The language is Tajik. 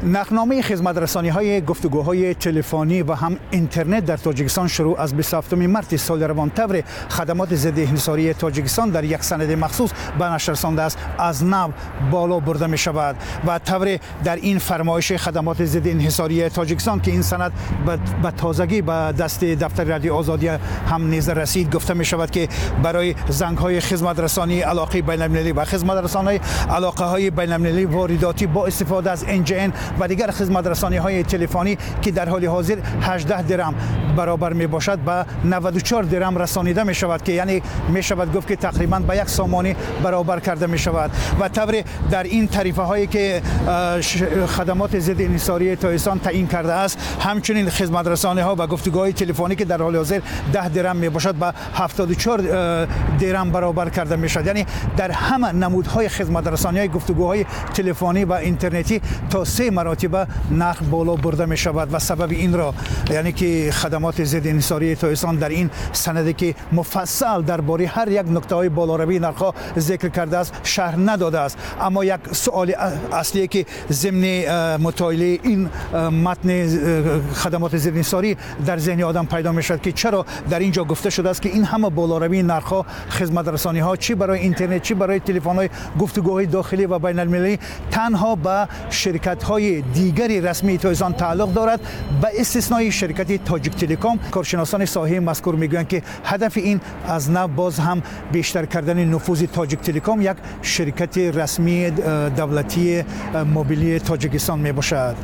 Нархномаи хизматрасониҳои гуфтугӯҳои телефонӣ ва ҳам интернет дар Тоҷикистон шурӯъ аз 27 марти соли равон, тавре хадамоти зидди инҳисории Тоҷикистон дар як санади махсус ба нашр расондааст, аз нав боло бурда мешавад. Ва тавре дар ин фармоиши хадамоти зидди инҳисории Тоҷикистон, ки ин санад ба тозагӣ ба дасти дафтари Радиои Озодӣ ҳам низ расид, гуфта мешавад, ки барои зангҳои хизматрасонии алоқаи байналмилалӣ ва хизматрасонии алоқаҳои байналмилалии воридотӣ бо истифода аз NGN ва дигар хизматрасониҳои телефонӣ, ки дар ҳоли ҳозир 18 дирам баробар мебошад, ба 94 дирам расонида мешавад, ки яъне мешавад гуфт, ки тақрибан ба як сомонӣ баробар карда мешавад. Ва тавре дар ин тарифаҳое, ки хадамоти зидди инҳисории Тоҷикистон таъин кардааст, ҳамчунин хизматрасониҳо ва гуфтугӯҳои телефонӣ, ки дар ҳоли ҳозир 10 дирам мебошад, ба 74 дирам баробар карда мешавад. Яъне дар ҳама намудҳои хизматрасониҳои гуфтугӯҳои телефонӣ ва интернетӣ то 3 маротиба нарх боло бурда мешавад. Ва сабаби инро, яъне ки хадамоти зидди инҳисории Тоҷикистон дар ин санаде, ки муфассал дар бораи ҳар як нуктаҳои болоравии нархҳо зикр кардааст, шарҳ надодааст. Аммо як суоли аслие, ки зимни мутолиаи ин матни хадамоти зидди инҳисорӣ дар зеҳни одам пайдо мешавад, ки чаро дар ин ҷо гуфта шудааст, ки ин ҳама болоравии нархҳо, хизматрасониҳо чӣ барои интернет, чӣ барои телефонҳои гуфтугӯҳои дохилӣ ва байналмилалӣ танҳо ба ширкатҳои дигари расмии Тоҷикистон тааллуқ дорад, ба истиснои ширкати Тоҷик Телеком. Коршиносони соҳаи мазкур мегӯянд, ки ҳадафи ин аз нав боз ҳам бештар кардани нуфузи Тоҷик Телеком, як ширкати расмии давлатии мобилии Тоҷикистон мебошад.